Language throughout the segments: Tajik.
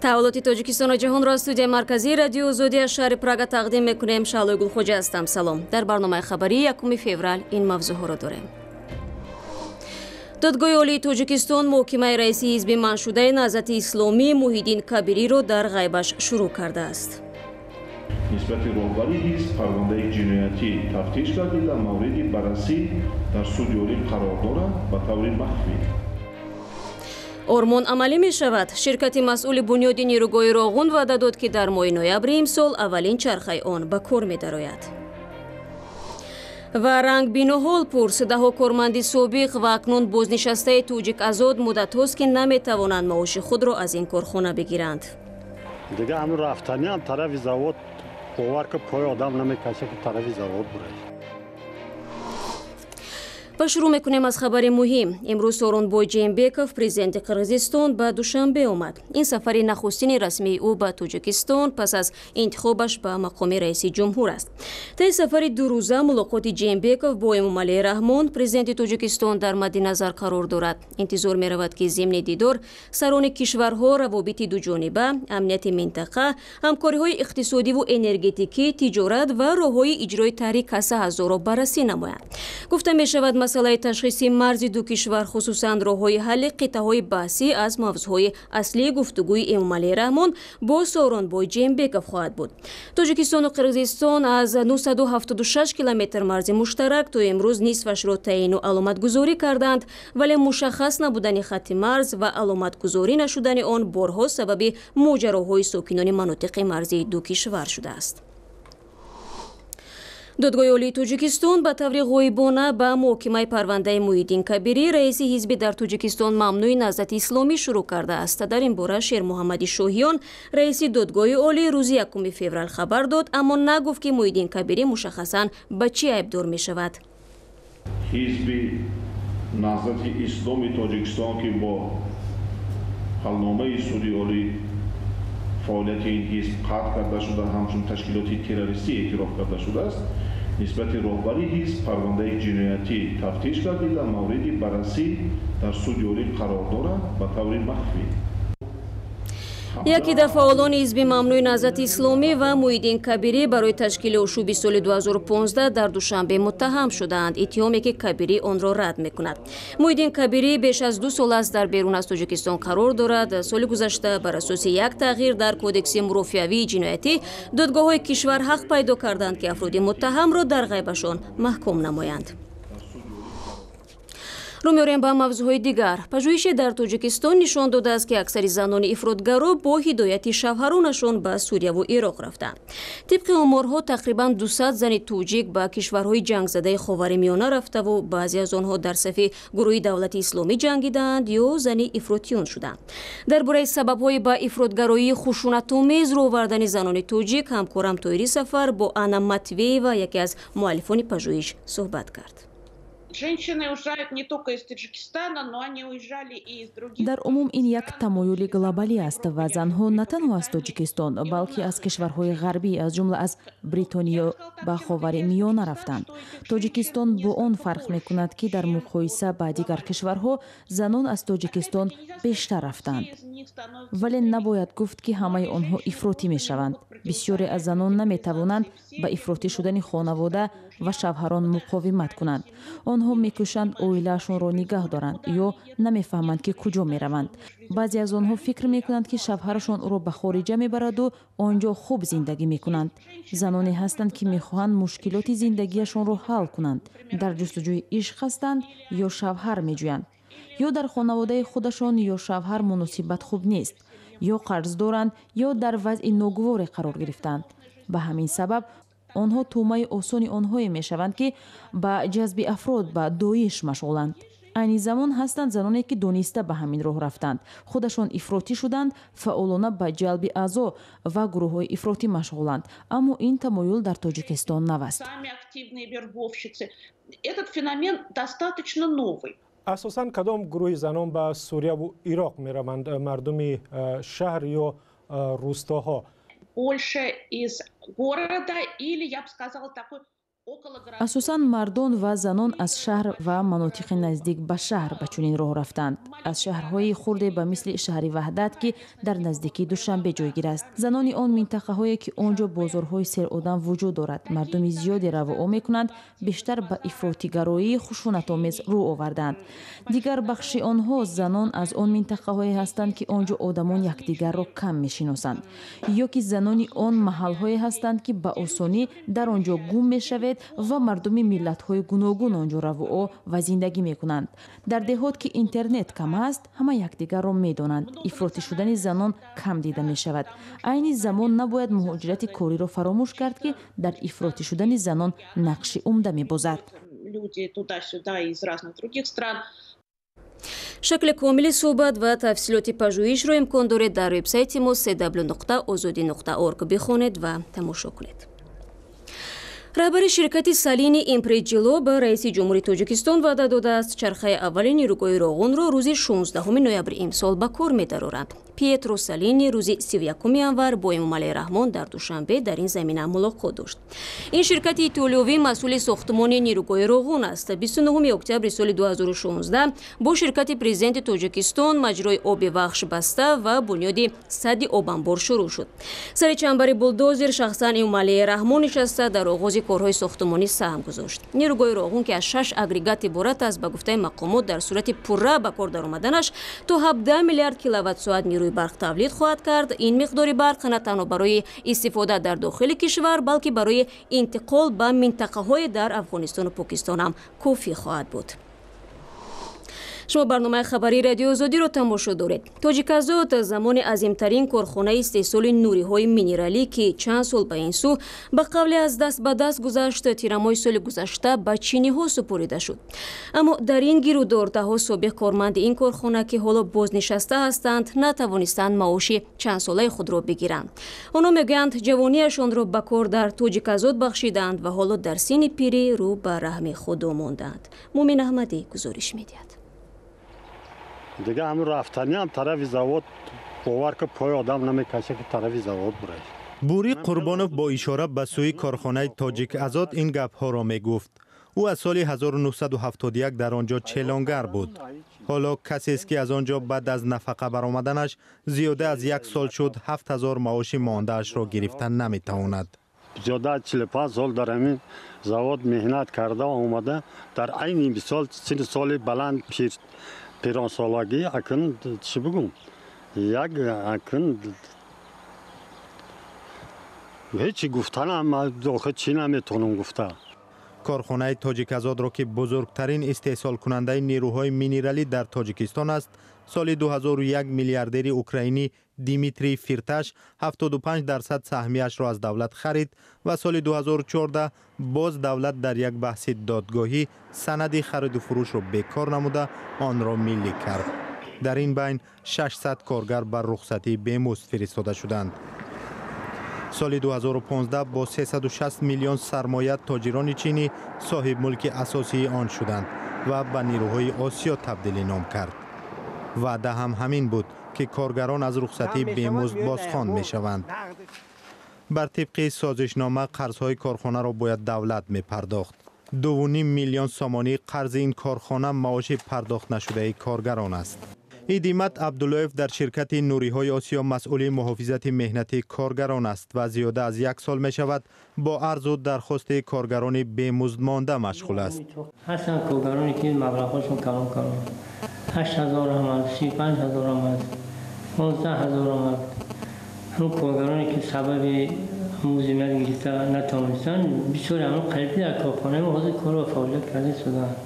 Таҳаввулоти Тоҷикистону ҷаҳонро аз студияи марказии Радиои Озодӣ аз шаҳри Прага тақдим мекунем. Шаҳлои Гулхоҷа ҳастам. Салом. Дар барномаи хабарии 1 феврал ин мавзӯъҳоро дорем. Додгоҳи Олии Тоҷикистон муҳокимаи раиси ҳизби манъшудаи Наҳзати Исломӣ Муҳиддин Кабириро дар ғайбаш шурӯъ кардааст. Нисбати роҳбари ҳизб парвандаи ҷиноятӣ тафтиш гардида, мавриди баррасӣ дар суди олӣ қарор дорад ба таври махфӣ. Ормон амалӣ мешавад. Ширкати масъули бунёди нерӯгоҳи Роғун ваъда дод, ки дар моҳи ноябри имсол аввалин чархаи он ба кор медарояд. Ва рангбину ҳолпурс: даҳо корманди собиқ ва акнун бознишастаи Тоҷик Азот муддатҳост, ки наметавонанд маоши худро аз ин корхона бигиранд. Дига ҳамун рафтаниам тарафи завод, бовар ки, пои одам намекаша, ки тарафи завод бурад. Ва шурӯъ мекунем аз хабари муҳим. Имрӯз Сооронбой Жээнбеков, президенти Қирғизистон, ба Душанбе омад. Ин сафари нахустини расмии ӯ ба Тоҷикистон пас аз интихобаш ба мақоми раиси ҷумҳур аст. Таи сафари дурӯза мулоқоти Жээнбеков бо Эмомалӣ Раҳмон, президенти Тоҷикистон, дар мадди назар қарор дорад. Интизор меравад, ки зимни дидор сарони кишварҳо равобити дуҷониба, амнияти минтақа, ҳамкориҳои иқтисодиву энергетикӣ, тиҷорат ва роҳҳои иҷрои таҳри Каса ҳазорро баррасӣ намоянд. Гуфта мешавад, масъалаи ташхиси марзи ду кишвар, хусусан роҳҳои ҳалли қитъаҳои баҳсӣ, аз мавзӯъҳои аслии гуфтугӯи Эмомалӣ Раҳмон бо Сооронбой Жээнбеков хоҳад буд. Тоҷикистону Қирғизистон аз 976 километр марзи муштарак то имрӯз нисфашро таъину аломатгузорӣ карданд, вале мушаххас набудани хатти марз ва аломатгузорӣ нашудани он борҳо сабаби моҷароҳои сокинони манотиқи марзии ду кишвар шудааст. Додгоҳи Олии Тоҷикистон ба таври ғоибона ба муҳокимаи парвандаи Муҳиддин Кабирӣ, раиси ҳизби дар Тоҷикистон мамнӯи Наҳзати Исломӣ, шурӯъ кардааст. Дар ин бора Шермуҳаммади Шоҳиён, раиси Додгоҳи Олӣ, рӯзи 1 феврал хабар дод, аммо нагуфт, ки Муҳиддин Кабирӣ мушаххасан ба чӣ айбдор мешавад. Ҳизби Наҳзати Исломи Тоҷикистон, ки бо ҳалномаи суди олӣ фаъолияти ин ҳизб қатъ карда шуда, ҳамчун ташкилоти террористӣ эътироф карда шудааст, нисбати роҳбари ҳизб парвандаи ҷиноятӣ тафтиш гардида, мавриди баррасӣ дар суди олӣ қарор дорад ба таври махфӣ. Яке дар фаъолони ҳизби мамнӯи Наҳзати Исломӣ ва Муҳиддин Кабирӣ барои ташкили ошӯби соли 2015 дар Душанбе муттаҳам шудаанд, иттиҳоме ки Кабирӣ онро рад мекунад. Муҳиддин Кабирӣ беш аз 2 сол аст дар берун аз Тоҷикистон қарор дорад. Соли гузашта бар асоси як тағйир дар Кодекси мурофиавии ҷиноятӣ додгоҳҳои кишвар ҳақ пайдо карданд, ки афроди муттаҳамро дар ғайбашон маҳкум намоянд. Рӯ меорем ба мавзӯъҳои дигар. Пажӯҳише дар Тоҷикистон нишон додааст, ки аксари занони ифротгаро бо ҳидояти шавҳаронашон ба Сурияву Ироқ рафтанд. Тибқи оморҳо, тақрибан 200 зани тоҷик ба кишварҳои ҷангзадаи Ховари Миёна рафтаву баъзе аз онҳо дар сафи гурӯҳи Давлати Исломӣ ҷангидаанд ё зани ифротиён шуданд. Дар бораи сабабҳои ба ифротгароии хушунатомез рӯ овардани занони тоҷик ҳамкорам Тоҳири Сафар бо Анна Матвеева, яке аз муаллифони пажӯҳиш, суҳбат кард. Женщины уезжают не только из Таджикистана, но они уезжали и из других. Дар умум ин як тамоюли глобалӣ аст ва занҳо на танҳо аз Тоҷикистон, балки аз кишварҳои ғарбӣ, аз ҷумла аз Бритониё, ба Ховари Миёна рафтанд. Тоҷикистон бо он фарқ мекунад, ки дар муқоиса ба дигар кишварҳо занон аз Тоҷикистон бештар рафтанд. Вале набояд гуфт, ки ҳамаи онҳо ифротӣ мешаванд. Бисёре аз занон наметавонанд ба ифротӣ шудани хонавода ва шавҳарон муқовимат кунанд. Онҳо мекӯшанд оилаашонро нигаҳ доранд ё намефаҳманд, ки куҷо мераванд. Баъзе аз онҳо фикр мекунанд, ки шавҳарашон ӯро ба хориҷа мебараду он ҷо хуб зиндагӣ мекунанд. Заноне ҳастанд, ки мехоҳанд мушкилоти зиндагиашонро ҳал кунанд, дар ҷустуҷӯи ишқ ҳастанд ё шавҳар меҷӯянд, ё дар хонаводаи худашон ё шавҳар муносибат хуб нест, ё қарз доранд, ё дар вазъи ногуворе қарор гирифтаанд. Ба ҳамин сабаб онҳо тӯъмаи осони онҳое мешаванд, ки ба ҷазби афрод ба Доиш машғуланд. Айни замон ҳастанд заноне, ки дониста ба ҳамин роҳ рафтанд, худашон ифротӣ шуданд, фаъолона ба ҷалби аъзо ва гурӯҳҳои ифротӣ машғуланд. Аммо ин тамоюл дар Тоҷикистон нав аст. Этот феномен достаточно новый. Асосан кадом гурӯҳи занон ба Сурияву Ироқ мераванд: мардуми шаҳр ё рӯстоҳо? Больше из города или, я бы сказала, такой Асосан мардон ва занон аз шаҳр ва манотиқи наздик ба шаҳр ба чунин роҳ рафтанд. Аз шаҳрҳои хурде ба мисли шаҳри Ваҳдат, ки дар наздикии Душанбе ҷойгир аст. Занони он минтақаҳое, ки он ҷо бозорҳои серодам вуҷуд дорад, мардуми зиёде равуо мекунанд, бештар ба ифротигароии хушунатомез рӯ оварданд. Дигар бахши онҳо занон аз он минтақаҳое ҳастанд, ки он ҷо одамон якдигарро кам мешиносанд, ё ки занони он маҳалҳое ҳастанд, ки ба осонӣ дар он ҷо гум мешавед ва мардуми миллатҳои гуногун он ҷо равуо ва зиндагӣ мекунанд. Дар деҳот, ки интернет кам аст, ҳама якдигарро медонанд. Ифротӣ шудани занон кам дида мешавад. Айни замон набояд муҳоҷирати кориро фаромӯш кард, ки дар ифротӣ шудани занон нақши умда мебозад. Шакли комили суҳбат ва тафсилоти пажӯҳишро имкон доред дар вебсайти мо cw.ozodi.org бихонед ва тамошо кунед. Раҳбари ширкати Салини Импреҷило ба раиси ҷумҳури Тоҷикистон ваъда додааст, чархаи аввали нерӯгоҳи Роғунро рӯзи 16 ноябри имсол ба кор медароранд. Пьетро Салини рӯзи 31 январ бо Эмомалӣ Раҳмон дар Душанбе дар ин замина мулоқот дошт. Ин ширкати итолиёвӣ масъули сохтмони нерӯгоҳи Роғун аст. 29 октябри соли 2016 бо ширкати президенти Тоҷикистон маҷрои оби Вахш баста ва бунёди садди обанбор шурӯъ шуд. Сари чамбари булдозер шахсан Эмомалӣ Раҳмон нишаста дар оғози корҳои сохтмонӣ саҳм гузошт. Нерӯгоҳи Роғун, ки аз 6 агрегат иборат аст, ба гуфтаи мақомот дар сурати пурра ба кор даромаданаш то 17 миллиард киловатт-соат нерӯи барқ тавлид хоҳад кард. Ин миқдори барқ на танҳо барои истифода дар дохили кишвар, балки барои интиқол ба минтақаҳое дар Афғонистону Покистон ҳам кофӣ хоҳад буд. Шумо барномаи хабарии Радиои Озодиро тамошо доред. Тоҷиказот замони азимтарин корхонаи истеҳсоли нуриҳои минералӣ, ки чанд сол ба ин сӯ ба қавле аз даст ба даст гузашт, тирамоҳи соли гузашта ба чиниҳо супорида шуд. Аммо дар ин гирудор даҳҳо собиқ корманди ин корхона, ки ҳоло бознишаста ҳастанд, натавонистанд маоши чандсолаи худро бигиранд. Онҳо мегӯянд, ҷавониашонро ба кор дар Тоҷиказот бахшиданд ва ҳоло дар синни пирӣ рӯ ба раҳми Худо мондаанд. Мумин Аҳмадӣ гузориш медиҳад. Дига ҳамун рафтани ҳам тарафи завод бовар ки пои одам намекаша, ки тарафи завод бурад. Бурӣ Қурбонов бо ишора ба сӯи корхонаи Тоҷик Азот ин гапҳоро мегуфт. Ӯ аз соли 1971 дар он ҷо челонгар буд. Ҳоло касест, ки аз он ҷо баъд аз нафақа баромаданаш зиёда аз як сол шуд, 7000 маоши мондаашро гирифта наметавонад. Зиёда аз 45 сол дар ҳамин завод меҳнат карда омада, дар айни мисол синни соли баланд пиронсолагӣ акн чӣ бигӯм, як акн ҳечи гуфтанам охир чӣ наметавонам гуфта. Корхонаи Тоҷиказотро, ки бузургтарин истеҳсолкунандаи нерӯҳои минералӣ дар Тоҷикистон аст, соли 2001 миллиардери украинӣ Димитрий Фирташ 75% саҳмияшро аз давлат харид ва соли 2014 боз давлат дар як баҳси додгоҳӣ санади хариду фурӯшро бекор намуда онро миллӣ кард. Дар ин байн 600 коргар ба рухсатии бемузд фиристода шуданд. Соли 2015 бо 360 миллион сармоя тоҷирони чинӣ соҳибмулки асосии он шуданд ва ба нерӯҳои Осиё табдили ном кард. Ваъда ҳам ҳамин буд, ки коргарон аз рухсатии бемузд бозхон мешаванд. Бар тибқи созишнома қарзҳои корхонаро бояд давлат мепардохт. 2,5 миллион сомонӣ қарзи ин корхона маоши пардохт нашудаи коргарон аст. Идимат Абдуллоев дар ширкати нуриҳои Осиё масъули муҳофизати меҳнати коргарон аст ва зиёда аз як сол мешавад бо арзу дархости коргарони бемуздмонда машғул аст. Ҳастанд коргароне, ки маблағҳошон калон калон, 8000 ҳам аст, 35 000 ҳам аст, 15 000 ҳам аст. Ҳамн коргароне, ки сабаби музд гирифта натавонистанд, бисёре ҳамн қариби дар корхонаи мо ҳозир корро фаъолият карда истодаанд.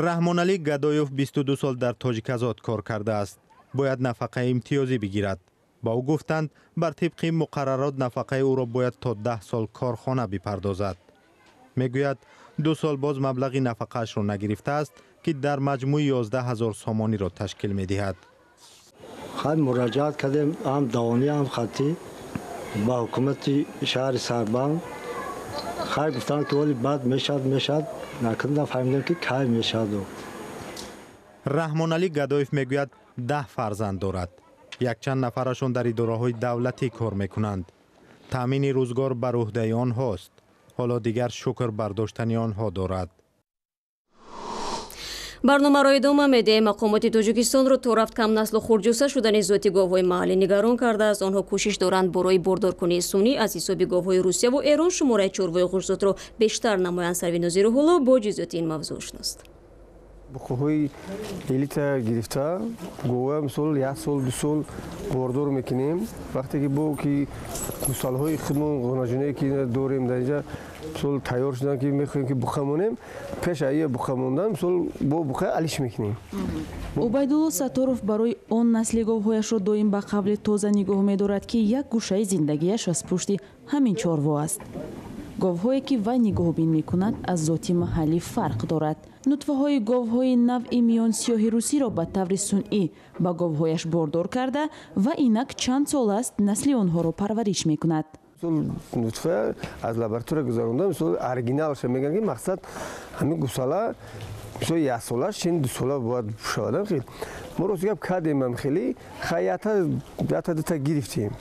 Раҳмоналӣ Гадоев 22 сол дар Тоҷиказот кор кардааст. Бояд нафақаи имтиёзӣ бигирад. Ба ӯ гуфтанд, бар тибқи муқаррарот нафақаи ӯро бояд то 10 сол корхона бипардозад. Мегӯяд, 2 сол боз маблағи нафақаашро нагирифтааст, ки дар маҷмӯъ 11 000 сомониро ташкил медиҳад. Хай, муроҷиат кардем ҳам давонӣ, ҳам хаттӣ ба ҳукумати шаҳри Сарбанд. Хай, гуфтанд, ки оли баъд мешавад, мешавад, накун нафаҳмидем, ки кай мешаваду. Раҳмоналӣ Гадоев мегӯяд, 10 фарзанд дорад. Якчанд нафарашон дар идораҳои давлатӣ кор мекунанд. Таъмини рӯзгор бар уҳдаи онҳост. Ҳоло дигар шукр бардоштани онҳо дорад. Барномаро идома медиҳем. Мақомоти Тоҷикистонро то рафт камнаслу хурдҷуса шудани зоти говҳои маҳаллӣ нигарон кардааст. Онҳо кӯшиш доранд барои бордоркунии сунъӣ аз ҳисоби говҳои Русияву Эрон шумораи чорвои хушзотро бештар намоянд. Сарвинози Рӯҳулло бо ҷузъиёти ин мавзӯъ ошност. Буқаҳои элита гирифта, гова мисол як сол, 2 сол бордор мекунем. Вақте ки бо ки гусалҳои худмон ғонаҷунае ки дорем дар инҷа мисол тайёр шудан, ки мехоҳем ки буқа монем, пеш ая буқа мондан мисол бо буқа алиш мекунем. Убайдулло Сатторов барои он насли говҳояшро доим ба қавли тоза нигоҳ медорад, ки як гӯшаи зиндагиаш аз пушти ҳамин чорво аст. Говҳое ки вай нигоҳубин мекунад, аз зоти маҳаллӣ фарқ дорад. Нутфаҳои говҳои навъи миёнсиёҳи русиро ба таври сунъӣ ба говҳояш бордор карда ва инак чанд сол аст насли онҳоро парвариш мекунад. Нутфа аз лаборатория гузаронда, мисол оригиналша мегӯянд, ки мақсад ҳамин гусала мисол яксола чин 2 сола бояд шавад. Хел мо рости гап кардем, хеле хаята ята дута гирифтем.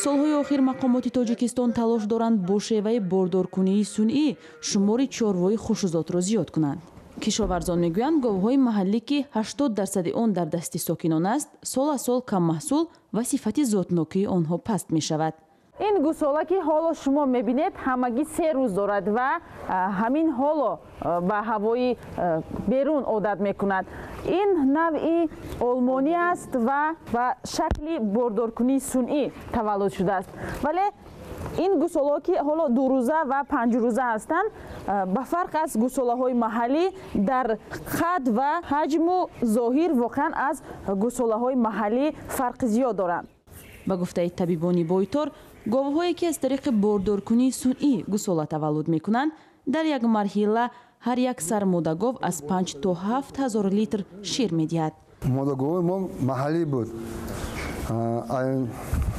Солҳои охир мақомоти Тоҷикистон талош доранд бо шеваи бордоркунии сунъӣ шумори чорвои хушзотро зиёд кунанд. Кишоварзон мегӯянд, говҳои маҳаллӣ, ки 80% он дар дасти сокинон аст, сол аз сол каммаҳсул ва сифати зотнокии онҳо паст мешавад. Ин гусола, ки ҳоло шумо мебинед, ҳамагӣ 3 рӯз дорад ва ҳамин ҳоло ба ҳавои берун одат мекунад. Ин навъи олмонӣ аст ва ба шакли бордоркунии сунъӣ таваллуд шудааст. Вале ин гусолаҳо, ки ҳоло 2 рӯза ва 5 рӯза ҳастанд, ба фарқ аз гусолаҳои маҳаллӣ дар қад ва ҳаҷму зоҳир воқеан аз гусолаҳои маҳаллӣ фарқи зиёд доранд. Ба гуфтаи табибони бойтор, говҳое ки аз тариқи бордоркунии сунъӣ гусола таваллуд мекунанд, дар як марҳила ҳар як сар модагов аз 5 то 7 ҳазор литр шир медиҳад. Модагови мо маҳаллӣ буд.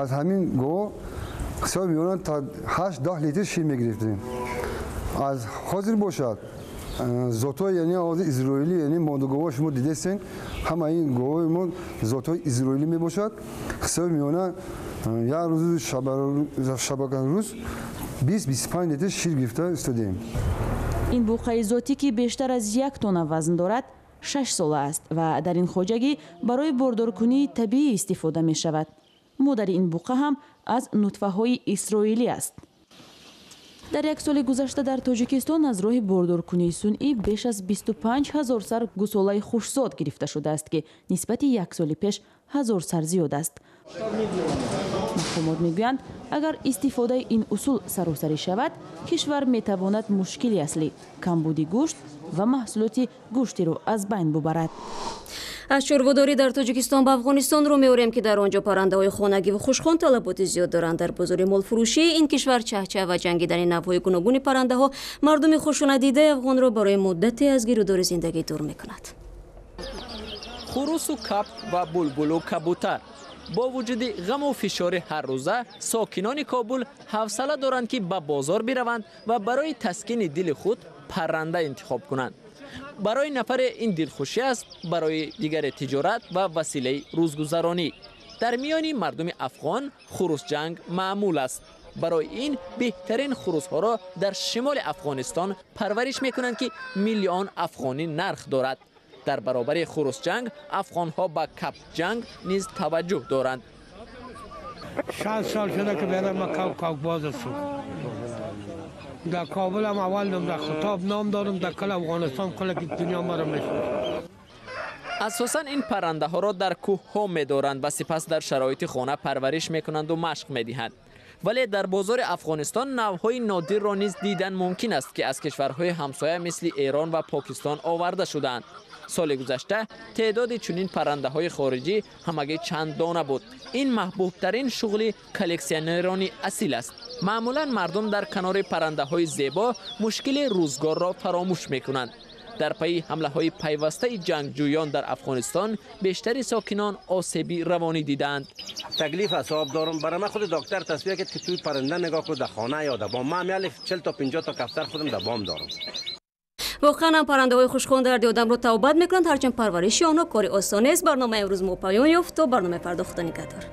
Аз ҳамин гов ҳисоб меёнад то 8-10 литр шир мегирифтем. Аз ҳозир бошад зотҳои, яъне ҳозир изроилӣ, яъне модаговҳо шумо дидестен, ҳама ин говҳои мо зотҳои изроилӣ мебошад. Ҳисоби миёна як рӯз шабакарӯз 20-25 литр шир гирифта истодем. Ин буқаи зотӣ, ки бештар аз 1 тонна вазн дорад, 6 сола аст ва дар ин хоҷагӣ барои бордоркунии табиӣ истифода мешавад. Модари ин буқа ҳам аз нутфаҳои исроилӣ аст. Дар як соли гузашта дар Тоҷикистон аз роҳи бордоркунии сунъӣ беш аз 25 ҳазор сар гусолаи хушзод гирифта шудааст, ки нисбати як соли пеш 1000 сар зиёд аст. Мақомот мегӯянд, агар истифодаи ин усул саросарӣ шавад, кишвар метавонад мушкили аслӣ камбуди гӯшт ва маҳсулоти гӯштиро аз байн бубарад. Аз чорводорӣ дар Тоҷикистон ба Афғонистон рӯ меорем, ки дар он ҷо паррандаҳои хонагӣ ва хушхон талаботи зиёд доранд. Дар бозори молфурӯшии ин кишвар чаҳчаҳ ва ҷангидани навъҳои гуногуни паррандаҳо мардуми хушунатдидаи афғонро барои муддате аз гирудори зиндагӣ дур мекунад. Хурусу капк ва булбулу кабутар. Бо вуҷуди ғаму фишори ҳаррӯза, сокинони Кобул ҳавсала доранд, ки ба бозор бираванд ва барои таскини дили худ парранда интихоб кунанд. Барои нафаре ин дилхушӣ аст, барои дигаре тиҷорат ва василаи рӯзгузаронӣ. Дар миёни мардуми афғон хурусҷанг маъмул аст. Барои ин беҳтарин хурусҳоро дар шимоли Афғонистон парвариш мекунанд, ки миллион афғонӣ нарх дорад. Дар баробари хурусҷанг афғонҳо ба капҷанг низ таваҷҷӯҳ доранд. 60 сол шуда ки берам ма кавкавбоз ҳастам. Дар Кобул ҳам аввал дар хитоб ном дорам, дар кал Афғонистон кулле ки дунё маро мешиносад. Асосан ин паррандаҳоро дар кӯҳҳо медоранд ва сипас дар шароити хона парвариш мекунанду машқ медиҳанд. Вале дар бозори Афғонистон навъҳои нодирро низ дидан мумкин аст, ки аз кишварҳои ҳамсоя мисли Эрон ва Покистон оварда шудаанд. Соли гузашта теъдоди чунин паррандаҳои хориҷӣ ҳамагӣ чанд дона буд. Ин маҳбубтарин шуғли коллексионерони асил аст. Маъмулан мардум дар канори паррандаҳои зебо мушкили рӯзгорро фаромӯш мекунанд. Дар пайи ҳамлаҳои пайвастаи ҷангҷӯён дар Афғонистон бештари сокинон осеби равонӣ дидаанд. Таклиф асоб дорам. Барои ман худ доктор тасвир кард, ки туи парранда нигоҳ кун, дар хона ё дар бом. Ман ҳам 40 то 50 تا кафтар худам дар бом дорам. Воқеан ҳам паррандаҳои хушхон дарди одамро тавбат мекунанд, ҳарчанд парвариши онҳо кори осон нест. Барномаи имрӯз мо поён ёфт. То барномаи фардо, Худо нигаҳдор.